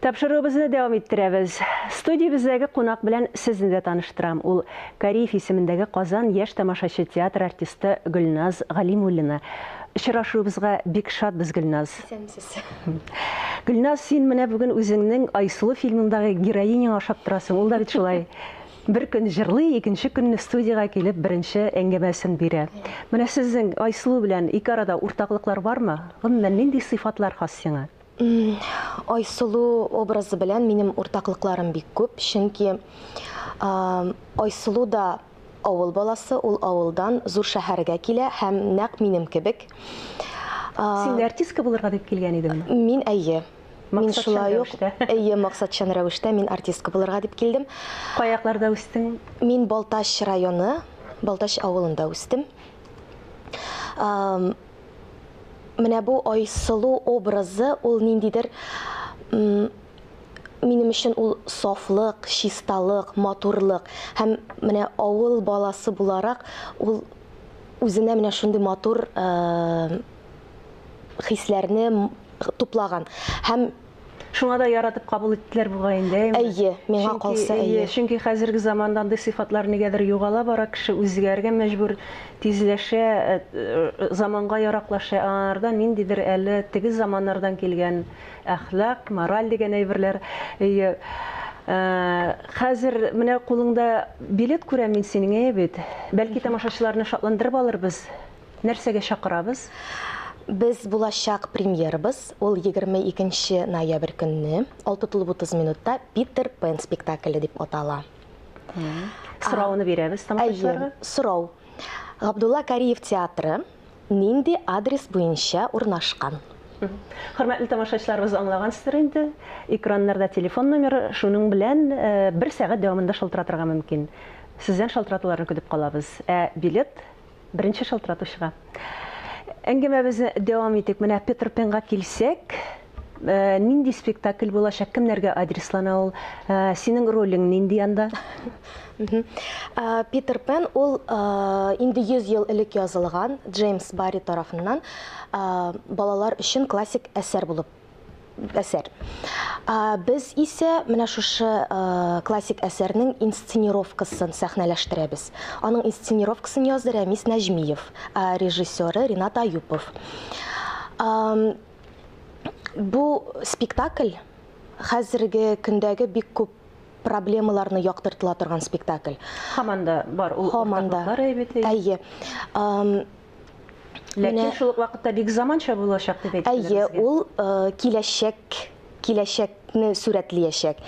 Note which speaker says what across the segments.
Speaker 1: Тапшыруыбызны дәвам иттерәбез. Студиябездәге кунак белән сезне дә таныштырам. Ул Кариев исемендәге Казан яшь тамашачы театр артисты Гөлназ Галимуллина. Очрашуыбызга бик шатбыз, Гөлназ.
Speaker 2: Исәнмесез.
Speaker 1: Гөлназ, син менә бүген үзеңнең Айсылу фильмындагы героиняңа ошап торасың. Ул да бит шулай бер көн җырлый, икенче көнне студиягә килеп беренче әңгәмәсен бирә. Менә сезнең Айсылу белән ике арада уртаклыклар бармы? Гомумән, нинди сыйфатлар хас сиңа?
Speaker 2: Айсылу образы белән минем уртаклыкларым бик күп, чөнки Айсылу да авыл баласы, ул авылдан зур шәһәргә килә һәм нәкъ минем кебек.
Speaker 1: Син дә артистка булырга дип килгән идеңме?
Speaker 2: Мин әйе. Мин шулай ук, әйе, максатчан рәвештә мин артистка булырга дип килдем.
Speaker 1: Кай якларда үстең?
Speaker 2: Мин Балтач районы, Балтач авылында үстем. Менә бу Айсылу образы, ул ниндидер минем өчен ул сафлык, чисталык, матурлык. Һәм менә авыл баласы буларак, ул үзенә менә шундый матур хисләрне туплаган. Һәм
Speaker 1: Шуңа да яратып кабул иттеләр бугай инде, әйеме?
Speaker 2: Әйе, миңа калса, әйе.
Speaker 1: Чөнки хәзерге заманда андый сыйфатлар нигәдер югала бара, кеше үзгәрергә мәҗбүр, тизләшә, заманга яраклаша, ә аңарда ниндидер әле теге заманнардан килгән әхлак, мораль дигән әйберләр. Әйе. Хәзер менә кулыңда билет күрәм мин синең, әйе бит? Бәлки тамашачыларны шатландырып алырбыз. Нәрсәгә чакырабыз?
Speaker 2: Без булачак премьерабыз, ул 22 нче ноябрь көнне, 6 тулып 30 минутта Питер Пен спектакле дип атала.
Speaker 1: Сорауны бирәбез тамашачыларга.
Speaker 2: Әйе, сорау. Габдулла Кариев театры нинди адрес буенча урнашкан?
Speaker 1: Хөрмәтле тамашачыларыбыз, аңлагансыздыр инде. Экраннарда телефон номеры, шуның белән бер сәгать дәвамында шалтыратырга мөмкин. Сездән шалтыратуларны көтеп калабыз. Ә билет беренче шалтыратучыга. Әңгәмәбезне дәвам итик. Менә Петр Пенга килсәк, нинди спектакль булачак, кемнәргә адреслана ул? Синең ролең нинди анда?
Speaker 2: Питер Пен ул инде 100 ел элек язылган Джеймс Барри тарафыннан балалар өчен классик әсәр булып әсәр. Без исә менә шушы классик әсәрнең инсценировкасын сәхнәләштерәбез. Аның инсценировкасын язды Рәмис Нәҗмиев, режиссеры Ринат Аюпов. Бу спектакль хәзерге көндәге бик күп проблемаларны яктыртыла торган спектакль.
Speaker 1: Һаман да бар ул
Speaker 2: Һаман да.
Speaker 1: уртаклыклар әйбәт.
Speaker 2: Әйе.
Speaker 1: Ләкин шул ук вакытта бик заманча булачак дип әйттеләр
Speaker 2: Әйе,
Speaker 1: безгә.
Speaker 2: Ул киләчәкне сурәтлиячәк.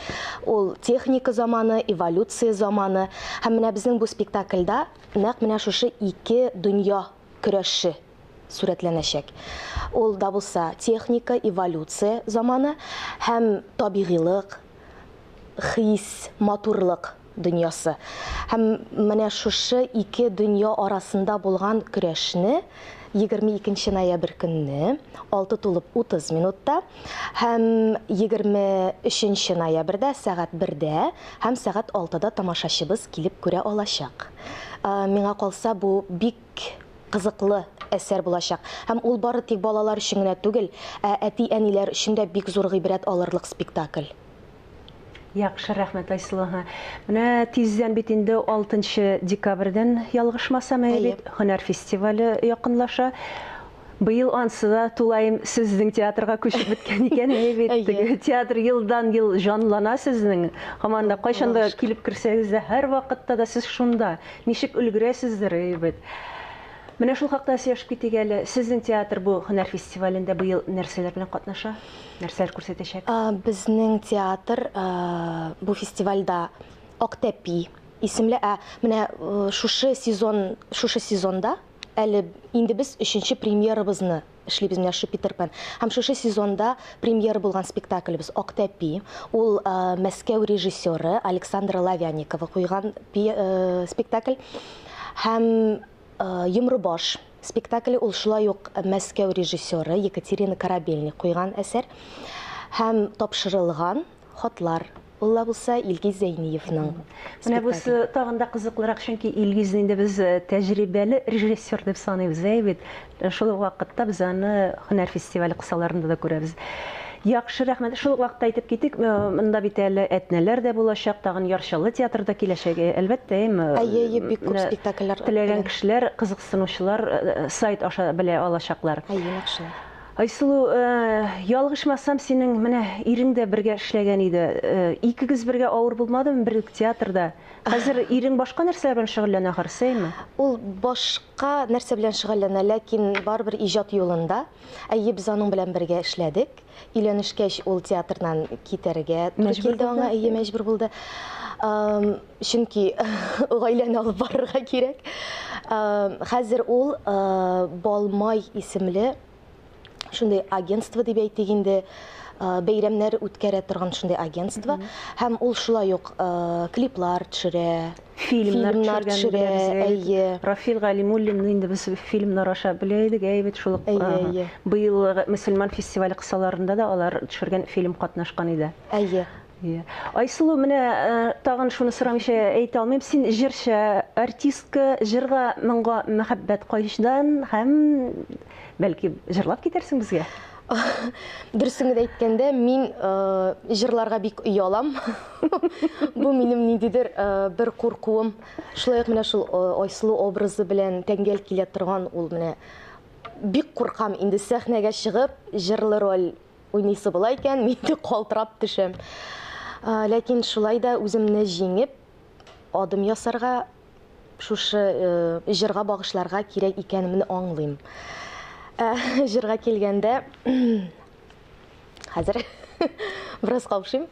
Speaker 2: Ул техника заманы, эволюция заманы. Һәм менә безнең бу спектакльдә нәкъ менә шушы ике дөнья көрәше сурәтләнәчәк. Ул да булса техника, эволюция заманы һәм табигыйлык, хис, матурлык дөньясы. Һәм менә шушы ике дөнья арасында булган көрәшне 22 ноябрь көнне 6 тулып 30 минутта һәм 23 ноябрьдә сәгать 1дә һәм сәгать 6да тамашачыбыз килеп күрә алачак. Миңа калса, бу бик кызыклы әсәр булачак. Һәм ул бары тик балалар өчен генә түгел, ә әти-әниләр өчен дә бик зур гыйбрәт алырлык спектакль.
Speaker 1: Яхшы, рәхмәт, Айсылу. Менә тиздән бит инде 6 декабрьдән, ялгышмасам, әйе бит, һөнәр фестивале якынлаша. Быел ансы да тулаем сезнең театрга күчеп беткән икән, әйе бит.
Speaker 2: Әйе.
Speaker 1: Театр елдан-ел җанлана сезнең. Һаман да кайчан да килеп керсәгез дә, һәр вакытта да сез шунда. Ничек өлгерәсездер, әйе бит. Менә шул хакта сөйләшеп китик әле. Сезнең театр бу һөнәр фестивалендә быел нәрсәләр белән катнаша? Нәрсәләр күрсәтәчәк?
Speaker 2: Безнең театр бу фестивальдә Актәпи исемле, ә менә шушы сезон, шушы сезонда әле инде без өченче премьерабызны эшлибез менә шушы Питер Пен. Һәм шушы сезонда премьера булган спектаклебез Актәпи. Ул Мәскәү режиссеры Александра Лавяникова куйган спектакль. Һәм Йомрыбаш спектакле, ул шулай ук Мәскәү режиссеры Екатерина Корабельник куйган әсәр. Һәм Тапшырылган хатлар, ул да булса Илгиз Зәйниевның
Speaker 1: Менә бусы тагын да кызыклырак, чөнки Илгизне инде без тәҗрибәле режиссер дип саныйбыз, әйе бит? Шул ук вакытта без аны һөнәр фестивале кысаларында да күрәбез. Яхшы, рәхмәт. Шул ук вакытта әйтеп китик, монда бит әле Әтнәләр дә булачак, тагын Яр Чаллы театры да киләчәк. Әлбәттә, әйеме?
Speaker 2: Әйе, әйе, бик күп спектакльләр.
Speaker 1: Теләгән кешеләр, кызыксынучылар сайт аша белә алачаклар.
Speaker 2: Әйе, нәкъ шулай.
Speaker 1: Айсылу, ялгышмасам, синең менә ирең дә бергә эшләгән иде. Икегез бергә авыр булмадымы бер үк театрда? Хәзер ирең башка нәрсәләр белән шөгыльләнә ахрысы, әйеме?
Speaker 2: Ул башка нәрсә белән шөгыльләнә, ләкин барыбер иҗат юлында. Әйе, без аның белән бергә эшләдек. Өйләнешкәч, ул театрдан китәргә туры килде аңа, әйе, мәҗбүр булды. Чөнки гаиләне алып барырга кирәк. Хәзер ул Балмай исемле шундый агентство дип әйтик инде, бәйрәмнәр үткәрә торган шундый агентство. Һәм ул шулай ук клиплар төшерә,
Speaker 1: фильмнар төшерә, әйе. Рафил Галимуллинны инде без фильмнар аша белә идек, әйе бит, шул ук быел мөселман фестивале кысаларында да алар төшергән фильм катнашкан иде.
Speaker 2: Әйе.
Speaker 1: Айсылу, менә тагын шуны сорамыйча әйтә алмыйм. Син җырчы, артистка, җырга, моңга мәхәббәт кайчан һәм бәлки җырлап китәрсең безгә?
Speaker 2: Дөресен генә әйткәндә, мин җырларга бик оялам. Бу минем ниндидер бер куркуым. Шулай ук менә шул Айсылу образы белән тәңгәл килә торган ул менә бик куркам инде сәхнәгә чыгып, җырлы роль уйныйсы була икән, мин инде калтырап төшәм. Ләкин шулай да үземне җиңеп, адым ясарга, шушы җырга багышларга кирәк икәнемне аңлыйм. Җырга килгәндә, хәзер бераз каушыйм.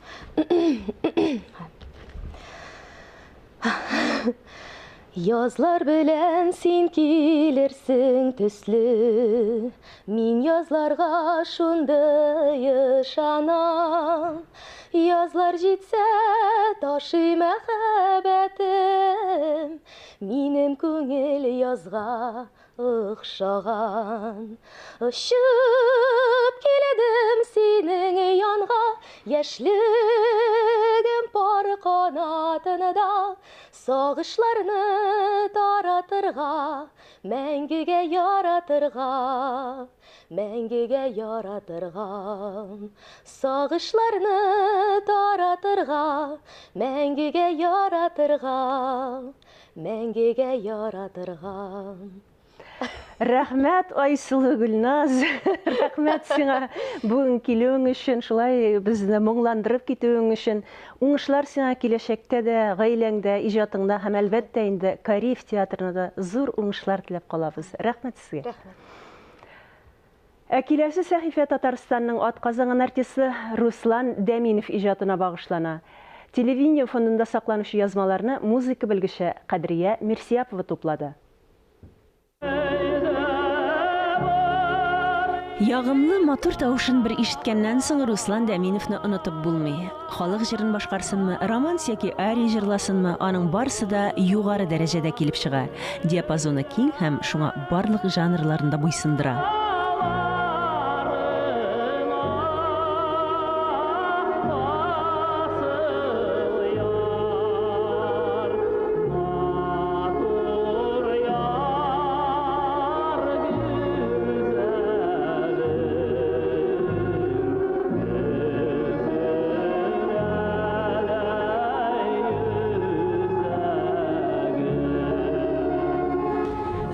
Speaker 2: Язлар белән син килерсең төсле, Мин язларга шундый ышанам. Язлар җитсә, ташый мәхәббәтем, Минем күңел язга охшаган. Очып килдем синең янга, Яшьлегем пар канатында, Сагышларны таратырга, Мәңгегә яратырга, Мәңгегә яратырга. Сагышларны таратырга, Мәңгегә яратырга, Мәңгегә яратырга.
Speaker 1: Рәхмәт, Айсылу Гөлназ. Рәхмәт сиңа бүген килүең өчен, шулай безне моңландырып китүең өчен. Уңышлар сиңа киләчәктә дә, гаиләңдә, иҗатыңда һәм әлбәттә инде Кариев театрына да зур уңышлар теләп калабыз. Рәхмәт сезгә.
Speaker 2: Рәхмәт.
Speaker 1: Ә киләсе сәхифә Татарстанның атказанган артисты Руслан Дәминов иҗатына багышлана. Телевидение фондында сакланучы язмаларны музыка белгече Кадрия Мирсияпова туплады. Ягымлы, матур тавышын бер ишеткәннән соң Руслан Дәминовны онытып булмый. Халык җырын башкарсынмы, романс яки ария җырласынмы, аның барысы да югары дәрәҗәдә килеп чыга. Диапазоны киң һәм шуңа барлык жанрларын да буйсындыра.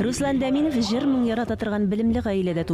Speaker 1: Руслан Дәминов җыр-моң ярата торган белемле гаиләдә туды.